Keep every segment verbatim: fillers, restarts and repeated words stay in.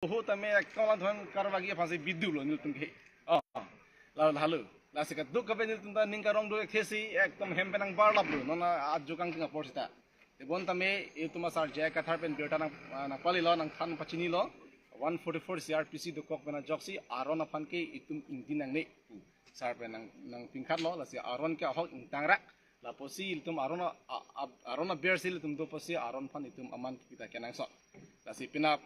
riho tame ekdom alangtum aphan karvagi aphansi bidhu lo nelitum ke. Oh, la halo. Lasi kadokave nelitum ta ning karong do-ik thesi ekdom hem pen nangbarlap lo. Non ajo kangting apor seta. Tebon tame itum asar J I Kathar pen birta nang, ah, nangpalilo, nangthan pachinilo. One forty-four C R P C dokok pen ajoksi aron aphan ke itum ingdin nangne pu sar pen nang, nangpingkhatlo. Lasi aron ke ahok ingtangrak. Lapusi ilitum aron a, a, a, aron aber si ilitum do pusi aron aphan itum aman kita kenangsot. Lasi penap,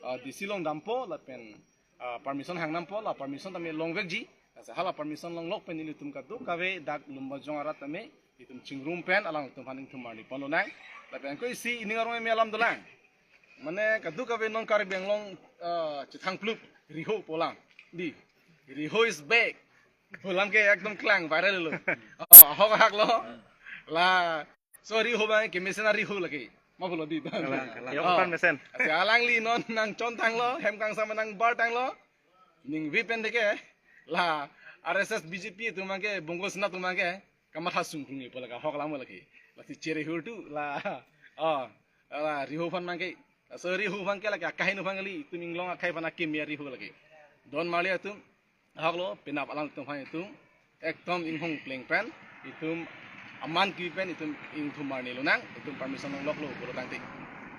ah, D C along dampo lapen, ah, permission hang dampo, la permission tame longvekji. Lasi hala permission longlok pen ilitum kadokave dak Lumbajong arat tame itum chingrum pen alangtum aphan ingthum arni ponlonang. Lapen ko isi ining arong eme alam dolang. Mane kadokave non Karbi Anglong, ah, chethang plup riho pu alam. Di. Riho is back. Pu alam ke ekdom klang viral lo. Oh, ahok ahak lo. La, so riho abang ke mesen ariho lake. Ma pulo di. Kalang, kalang. Oh. Yok pan mesen. Lasi alangli non nangchontanglo, hem kangsam nangbartanglo. Ningve pen theke. La, R S S B J P atum abang ke, Bongo Sena atum abang ke kamatha sungkrung-e pu lake ahok alam lake. Lasi chere hurtu la. Oh, la riho aphan abang ke. So riho aphan ke lake akaheno aphan kali, itum inglong akhei aphan akimi ariho lake. Don marli atum, ahok lo, penap alangtum aphan itum ekdom inghong pleng pen, itum aman kipi pen itum ingthum arni lonang, itum permission longlok lo pulo tangte.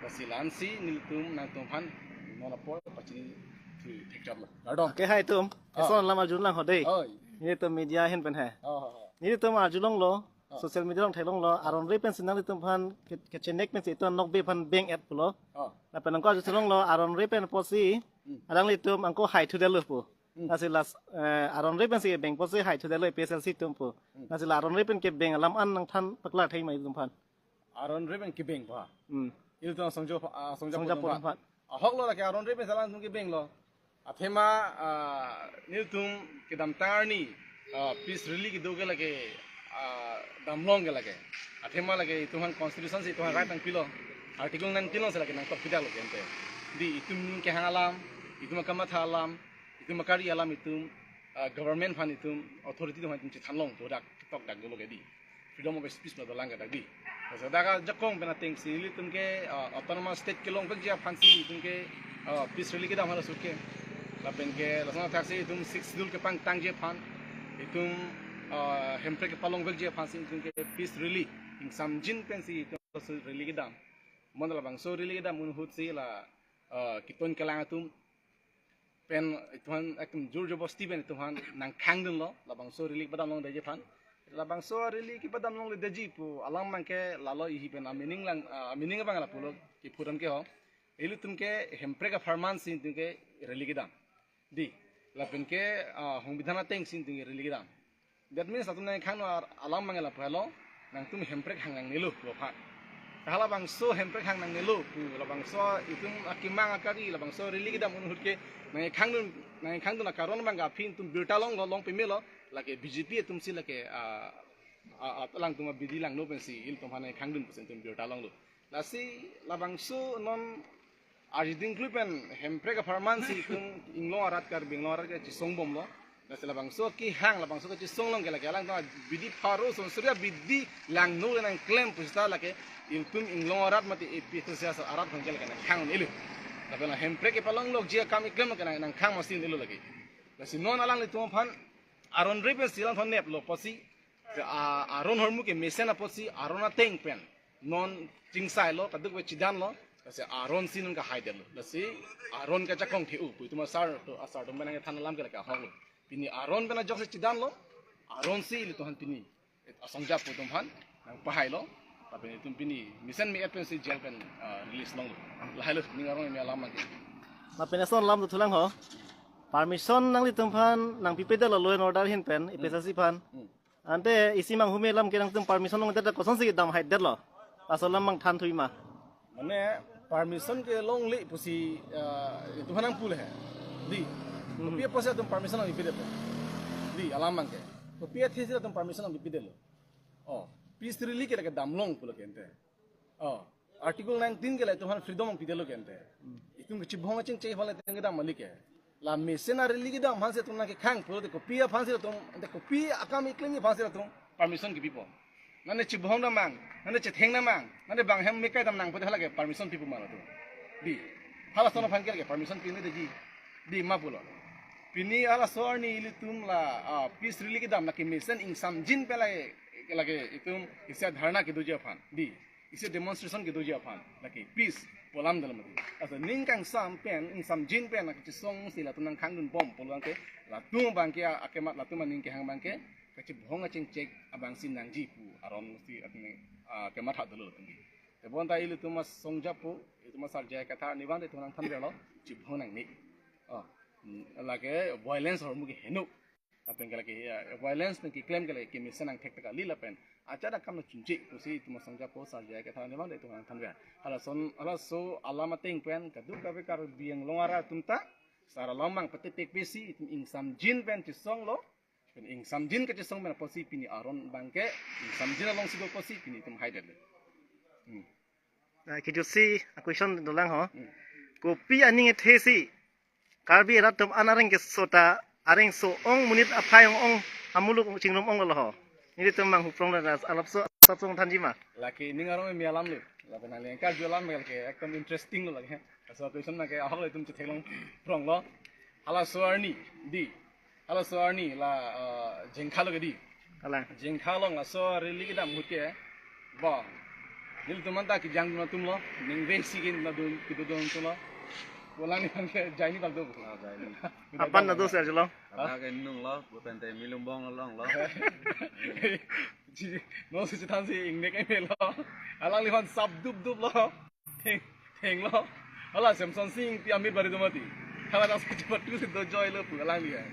Lasi la-ansi nelitum nangtum aphan non apor pachini thu thekjap lo. Kardom. Okay, hai itum. Oh. Eson alam arjulang ho dei. Oi. Nelitum media ahin pen hai. Oh, oh, oh. Nelitum arjulonglo, oh, social media along theklonglo, aron re pensi nanglitum aphan ke, kechenek pensi itum nokbe aphan beng-et pulo. Oh. Lapen angko arjulonglo, aron re pen pusi, hmm, alanglitum angko haithudetlo pu. Hmm. Lasi last, eh, aron re pensi beng pusi haithudetlo A P H L C atum pu. Hmm. Lasi la aron re pen kebeng alam an nangthan paklar thai ma itum aphan. Aron re pen kebeng pa. Hmm. Ilitum asongjo, ah, asongjapo atum aphan. Ahok lo lake aron re pen alangtum kebeng lo. Athema, ah, nelitum kedamtang arni, ah, peace rally kedo ke lake, ah, damlong ke lake. Athema lake itum aphan constitution si itum aphan right nangpilo. Article nineteen along si lake nangtokpidetlo ke ante. Di itum ning kehang alam, itum akamatha alam, itum akari alam itum, ah, government aphan itum, authority atum aphan itum chethanlong pu dak tokdak dolo ke di. Freedom of speech ma dolang ke dak di. Lasi dak ajakong pen atengsi ilitum ke, ah, autonomous state kelongvekji aphansi itum ke, ah, peace rally kedam hala sut ke. Lapen ke lason athaksi itum Sixth Schedule kepangtangji aphan, itum, ah, Hemprek kepalongvekji aphansi itum ke peace rally, ingsamjin pensi itum rally kedam. Mon labangso rally kedam ahut si la, ah, keton kelang atum pen itum aphan ekdom jor jobosti pen itum aphan nangkhangdunlo, labangso rally kepadam longledetji aphan. Labangso rally kepadam longledetji pu alam abang ke lalo ihi pen a-meaning lang, ah, meaning abang lapulo kephuran ke ho. Ilitum ke Hemprek apharman si itum ke rally kedam. Di, lapen ke, ah, songbidhan atengsi itum ke rally kedam. That means latum nangkhangdun ar-, alam abang lapu helo, nangtum Hemprek hang nangnelo pu aphan. Halabangso Hemprek hang nangnelo pu, labangso itum akemang akari, labangso rally kedam ahut ke nangkhangdun, nangkhangdun akaron abang ke aphi itum birta longlo, long pemelo, lake B J P atum si lake, ah, ah, ah, alangtum abidi langno pensi ilitum aphan nangkhangdun pusi itum birta longlo. Lasi labangso non arjiding klui pen Hemprek apharman si itum inglong arat, Karbi Anglong arat ke chesongbomlo. Lasi labangso kehang, labangso kechesong along ke lake alangtum abidi pharo son Surya bidi langno le nangklem pusita lake ilitum inglong arat mate A P H L C arat aphan ke lake nangkhang un-elo. Lapen la Hemprek kepalonglokji akam keklem ke nang, nangkhang masi un-elo lake. Lasi non alanglitum aphan aron re pensi alangtum neplo pusi, ke a-, aron ahormu kemesen apotsi aron ateng pen non chingsailo, kadokave chedanlo, lasi aron si non kahaidetlo. Lasi aron kajakong the-u pu itum asar atum, asar atum pen nangthan alam ke lake ahok lo. Pini aron pen ajoksi chedanlo, aron si ilitum aphan pini asongjapo atum aphan nangpahailo. Lapen itum pini mesen me-et pensi jail pen, ah, release longlo. Lahai lo ning arong eme alam abang ke. Lapen eson alam dothulang ho. Permission nanglitum aphan nangpipedetlo law and order ahin pen, A P H L C aphan. Hmm. Ante isi manghume alam ke nangtum permission longdet kosonsi damhaidetlo? Laso alam abang thanthui ma? Mane permission kelongle pusi, ah, itum aphan nangpu le he. Di. Hmm. Kopi apotsi latum permission nangpipedetlo? Di, alam abang ke. Kopi athesi latum permission nangpipedetlo? Oh, peace rally ke lake damlong pulo ke ante. Oh, Article nineteen ke la itum aphan freedom nangpidetlo ke ante. Hmm. Itum kechibhong kachingchai aphan le itum kedam malik ke. La mesen a-rally kedam aphansi itum nangkekhang pulote kopi aphansi itum, ante kopi akam keklem aphansi itum permission kepipo? Nane chibhong damnang, nane chetheng damnang, nane bang hem mekai damnang pulote hala ke permission pipo ma latum? Di. Halason aphan ke lake permission pini deji. Di ma pulo. Pini halaso arni ilitum la, ah, peace rally kedam lake mesen ingsamjin pen lake, lake itum isi dharna kedoji aphan. Di. Isi demonstration kedoji aphan. Lake peace pu alam dalam mati. Laso ning kangsam pen, ingsamjin pen lake chisong si latum nangkhangdunbom pulo abang ke, latum abang ke, ah, kemat latum aning kehang abang ke, kachibhong achingchek abang si nangji pu aron si atne, ah, kematha dolo. Tebonta ilitum asong japo, ilitum asar J I Kathar arni abang de itum nangthanverlo, chibhong nangne. Oh, mm, lake violence ahormu ke heno. Lapen ke lake, ya, violence pen keklem ke lake kemesen nangthek ta kali lapen. Acha da kam na chunche, pusi itum asong japo, sar J I Kathar arni abang de itum nangthanver. Halason, halaso alam ateng pen, kadokave Karbi Anglong arat atum ta, sar alam mang patekpesi, itum ingsamjin pen chisonglo, pen ingsamjin kachisong pen apotsi pini aron abang ke, ingsamjin alongsi do apotsi pini itum haidetlo. Hmm. Na, kijutsi a-question dolang ho. Hmm. Kopi aning ethe si Karbi arat atum an areng keso ta, areng so-ong monit aphai ong-ong amuluk chingrum onglo ho. Nelitum mang huprong la alapso sapsong thanji ma. Lake ning arong mi alam le. Lapen hali karju alam ke lake ekdom interesting lo lake. Laso a-question abang ke ahok le itum chetheklong pronglo. Halaso arni di. Halaso arni la, eh, Jengkha lo ke di. Kalang. Jengkha along laso rally kedam ahut ke. Ba. Nelitum anta kejang dun atumlo. Ningve si kin na dun kedodun atumlo. Pu alangliphan ke jaini bak do. Ah, jaini. Apan na do sir jelo. Ada ke nung lo, pu tente milum bong along lo. Ji, no si chethan si ingnek eme lo. Alangliphan sap dup dup lo. Theng, thenglo. Hala Semson Sing pi Amir Bari do mati. Hala nang sepatu si do joy lo pu alangli ya.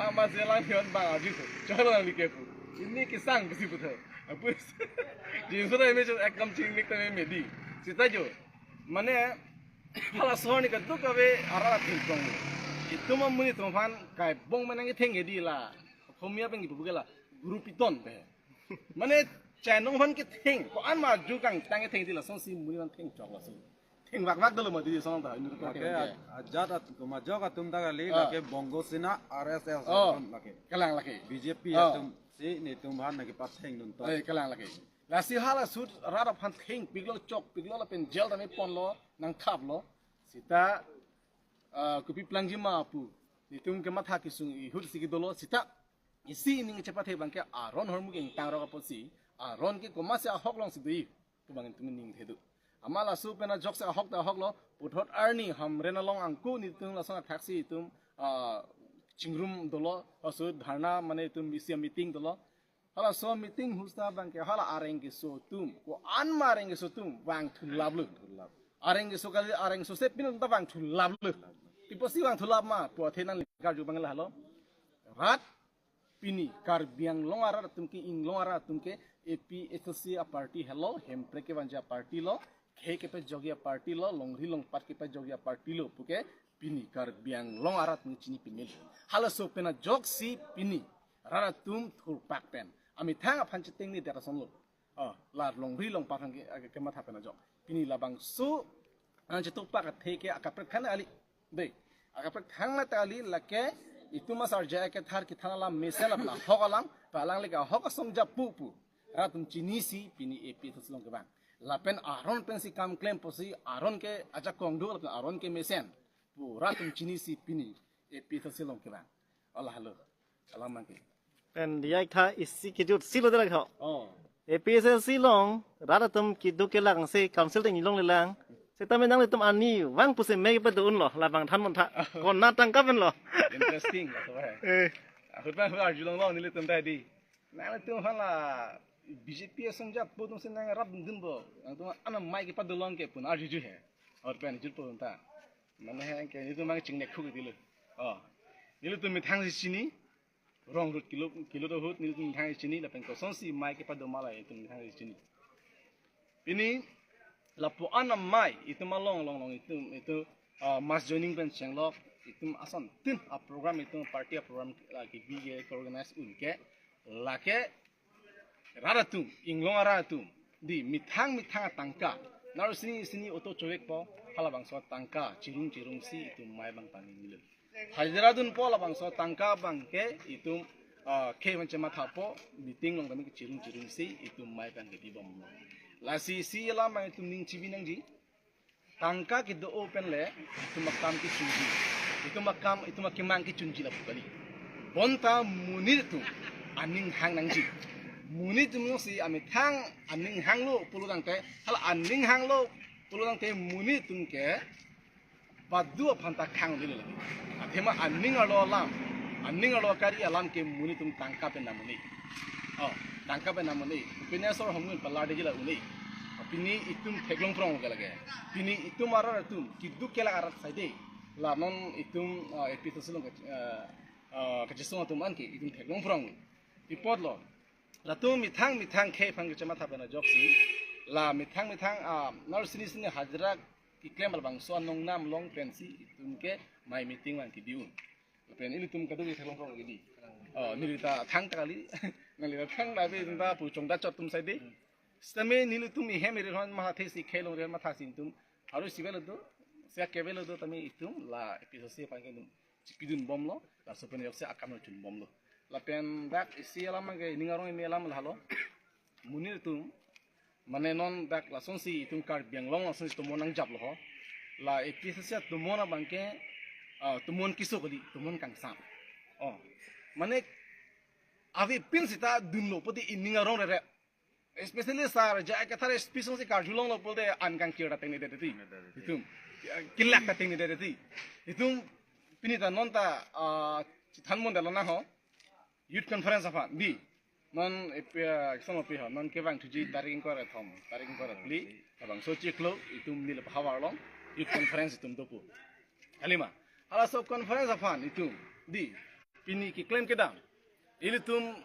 Ama si alangli an bang aju ko. Joy lo alangli ke pu. Ini kisang pusi putho. Apus. Jinso na eme ekdom chingnik ta eme di. Sita jo. Mane halaso arni kadokave arat athengtong. Itum amonit atum aphan kaibong menang itheng ke di la. Homia pen kipu ke la. Guru piton pe. Mane chainong aphan ketheng, ko-an ma arju kangtang ketheng ti lasonsi monit aphan thengchok lason. Thengvakvak dolo mati di song ta, inut ko Lake theng a-, ajat at-, komajok atum ta kali, Ah. lake Bongo Sena R S S Oh. atum lake. Kalang lake. B J P Oh. atum si netum aphan nangkepathengdun to. Eh, kalang lake. Lasi hala ahut rat aphan thengpiklo, chokpiklo lapen jail tame ponlo, nangthaplo. Sita, ah, kopi plangji ma pu. Netum kematha kesung ahut si kedolo, sita isi ining chepathe abang ke aron ahormu ke ingtangrok apotsi, aron ke komatsi ahok alongsi do-i, pu abang itum ningthe do. Ama laso pen ajok si ahok ta ahok lo, puthot arni Hamren along angko netum lason athaksi itum, ah, chingrum dolo, laso dharna mane itum isi meeting dolo. Halaso meeting ahut ta abang ke hala areng keso atum, ko-an ma areng keso atum, vangthulaplo. Areng keso kali, areng keso se pin ta vangthulaplo. Pi apotsi vangthulap ma, pu athe nangli karju abang lahelo. Rat pini Karbi Anglong arat atum ke, Inglong arat atum ke, A P H L C a-party helo, Hemprek kevangji a-party lo, khei kepajokji a-party lo, longri longpat kepajokji a-party lo, puke pini Karbi Anglong arat atum chinipin melo. Halaso pen ajoksi pini rat atum thurpak pen amethang aphan chetengne det ason lo. Oh, la longri longpat aphan ke, ke, kematha pen ajok. Pini labangso, ah, chetukpak athe ke akaprek than kali. Dei, akaprek than kali lake itum asar J I Kathar kethan alam mesen lapen ahok alam, pa alangli ke ahok asong japo pu. Rat atum chinisi pini A P H L C along kevang. Lapen aron pensi kam klem apotsi aron ke ajakong do lapen aron ke mesen. Pu rat atum chinisi pini A P H L C along kevang. Ola halo. Alam abang ke. Pen diya tha isi kijutsi lo dela ho. Oh. A P H L C along rat atum keduk kelak si council ta inglong lelang. Seta menang itum ani vang pusi me kepadun lo, labang than mon tha. Kona tangka pen lo. Interesting lo to hai. Eh. Ahut abang ahut arjulonglo nelitum ta di. Nanglitum hala B J P asong japo atum si nangrapdunpo. Nangtum an amei kepadolong ke pu arjuju he. Ahut pen jutpo ta. Mane he ke nelitum abang chingnek khuk dilo. Oh. Nelitum methang si chini. Rong rut kilo, kilo ahut nelitum methang si chini lapen kosonsi mei kepado ma la itum methang si chini. Pini lapu-an amei itum along along along itum, itum, ah, mass joining pen chenglok itum asontin a-program itum party a-program la kebi ke organize un ke lake rat atum, Inglong arat atum, di methang methang atangka, naro sini sini auto chovekpo, halabangso atangka chirung chirungsi itum mei abang panginglo. Hajira dunpo labangso atangka abang ke itum, ah, khei abang chemathapo, meeting along kami kechirung chirungsi itum mei abang kebibomlo. Lasi isi alam abang itum ning chibi nangji. Tangka kedo-o pen le itum akam kechunji, itum akam, itum akemang kechunji lapu kali. Bonta monit atum aning hang nangji. Monit atum si amethang aning hanglo pulo tangte, hala aning hanglo pulo tangte monit atum ke badu aphan ta khang dili lagi. Athema aning arlo alam, aning arlo kari alam ke monit atum tangka pen nam un-e. Oh, tangka pen nam un-e. Pini asor hong un palar deji la un-e. Pini itum theklong prong ke lage. Pini itum arat atum keduk kelak arat saide. La non itum, ah, A P H L C along ke, ah, ah, kachesong atum an ke itum theklong prong. Pi apotlo. Latum methang methang khei aphan kachematha pen ajoksi, la methang methang, ah, nar sini sini hajira keklem labangso anong nam along pensi itum ke mei meeting vang kidi un. Lapen ilitum kadokave theklong prong kidi. Oh, neli ta thang ta kali. Neli ta thang lapen itum ta pu chongdat chot atum saide. Sitame nelitum ihem iri hon matha thesi, khei along iri hon matha si itum aru si avelo do, si akevelo do tame itum la A P H L C aphan ke itum chipidun bomlo, laso pen ajoksi akam lo chun bomlo. Lapen dak isi alam ke ining arong imi alam lahelo. Monit atum, mane non dak lasonsi itum Karbi Anglong lasonsi tomon nangjaplo ho. La A P H L C tomon abang ke, ah, tomon keso kali, tomon kangsam. Oh, mane avepin sita dunlo pute ining arong rere. Especially sir, J I Kathar S P asonsi karjulonglo pulote an kangkir ta tengne dede ti. Itum kelak ta tengne dede ti. Itum pini ta non ta, ah, chethan mondelo na ho. Youth conference aphan di. Non A P, ah, somo pi ho. Non kevang thuji tarik ingkoi ra kethom, tarik ingkoi ra phli. Labangso chiklo itum neli pahavar along youth conference itum dopo. Kalima. Halaso conference aphan itum di. Pini keklem kedam. Ilitum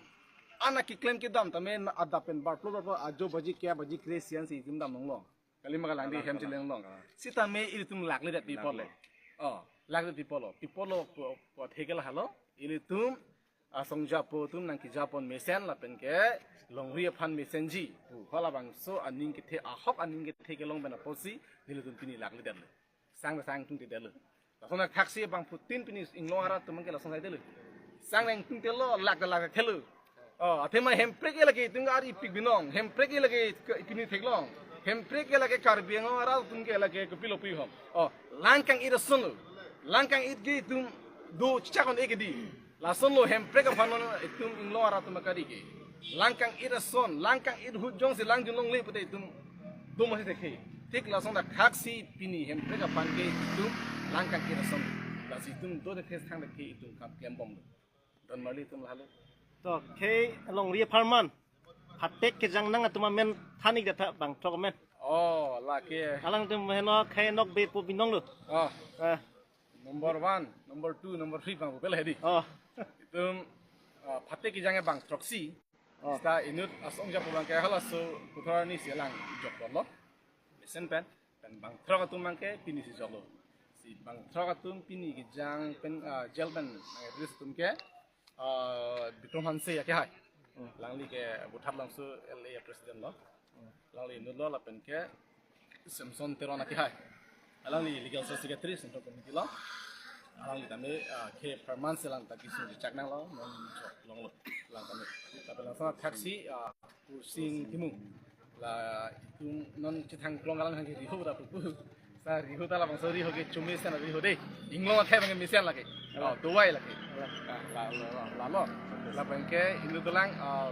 anak keklem kedam tame adap pen barplo barplo ajo baji kre baji kre sian si itum dam longlong. Kalima kalang di hem chileng long. Sitame ilitum lakledet pi apotlo. Lakle. Oh, lakledet pi apotlo. Pi apotlo pu, pu athe ke lahelo. Ilitum asong japo atum nangkejapon mesen lapen ke longri aphan mesenji pu halabangso aning kethe ahok aning kethe kelong pen apotsi nelitum pini lakledetlo. Sang sang tungtedetlo. Lason athaksi bangphutin pini inglong arat atum ke lason saidelo. Sang nang tungtelo, lak lak thelo. Oh, athema Hemprek ke lake itum ari pik binong. Hemprek ke lake ke pini theklong. Hemprek ke lake Karbi Anglong arat atum ke lake kopilo pi hom. Oh, lang kang-it asonlo. Lang kang-it ke itum do chakon ek di. Lasonlo Hemprek aphan non itum inglong arat atum akari ke. Lang kang-it ason, lang kang-it ahut jongsi lang junlongle pute itum do masi thekhe. Thik lason athaksi pini Hemprek aphan ke itum lang kang-it ason. Lasi itum do thekhe sang thekhe itum kam klembomlo. Don marli itum lahelo. To, khei longri apharman. Phatek kejang nang atum amen than-ik detha bangthrok amen. Oh, lake. Alangtum heno khei nokbe pu binonglo. Oh. Eh. Number one, number two, number three bang bupel hedi. Oh. Itum, ah, phatek kejang bangthroksi. Oh. Sita inut asong japo abang ke halaso Puthot arni si alang joklo. Mesen pen, pen bangthrok atum abang ke pini si joklo. Si bangthrok atum pini kejang pen, ah, jail pen nang-release atum ke, ah, Bikram Hanse akehai. Hmm. Alangli ke Buthat Langso L A president lo. Hmm. Alangli inutlo lapen ke Samson Teron akehai. Alangli legal cell secretary Central Committee lo. Alangli tame, ah, khei apharman si alang ta kesung chak nanglo, non jok longlo. Alang tame. Lapen lason athaksi, ah, Kursing Timung. La itum non chethang klong alang hangke riho ta pupu. Sa riho ta labangso riho ke chumi sen riho de. Inglong akhai bang mesen lake. Oh, dowai lake. Ah, la, la, la, lalo. Lapen ke inut dolang, ah,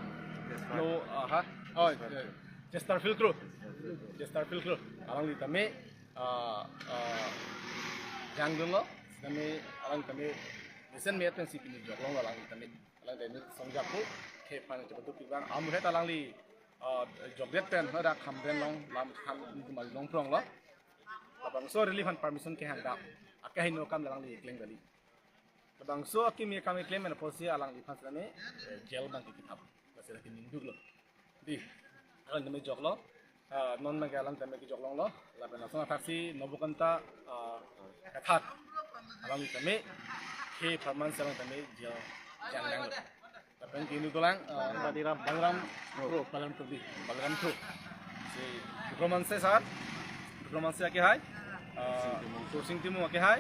no, ah, ha. Oh, eh, Chesterfield Crow. Chesterfield Crow. Alangli tame, ah, ah, jangdunlo. Tame alang tame mesen me pensi pini jok longlo alangli tame. Alang tame song japo, khei aphan chepatuk pibang. Amu het alangli, ah, jokdet pen, no dak Hamren along, lam kham itum along pronglo. Labangso relief aphan permission kehang dam. Akehingno akam alangli klem kali. Labangso akimi akam klem pen apotsi alangliphan sitame, eh, jail abang kithap. Lasi lake ningduklo. Di, alang tame joklo. Ah, non abang ke alang tame kejok longlo. Lapen lason athaksi Nobokanta, ah, Kathar. Alang tame khei apharman si alang tame jail jang nanglo. Lapen ke inut dolang, ah, Badiram. Balaram Kro. Balaram Kro di. Balaram Kro. Si Bikram Hanse sir. Bikram Hanse akehai. Ah, Kursing Timung akehai.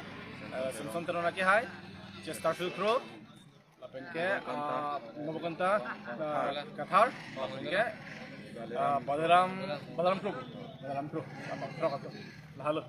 Ah, Samson Teron akehai. Chesterfield Crow. Lapen ke, ah, Nobokanta, ah, Kathar. Lapen ke, ah, Balaram, Balaram Kro. Balaram Kro. Bangthrok atum. Lahelo.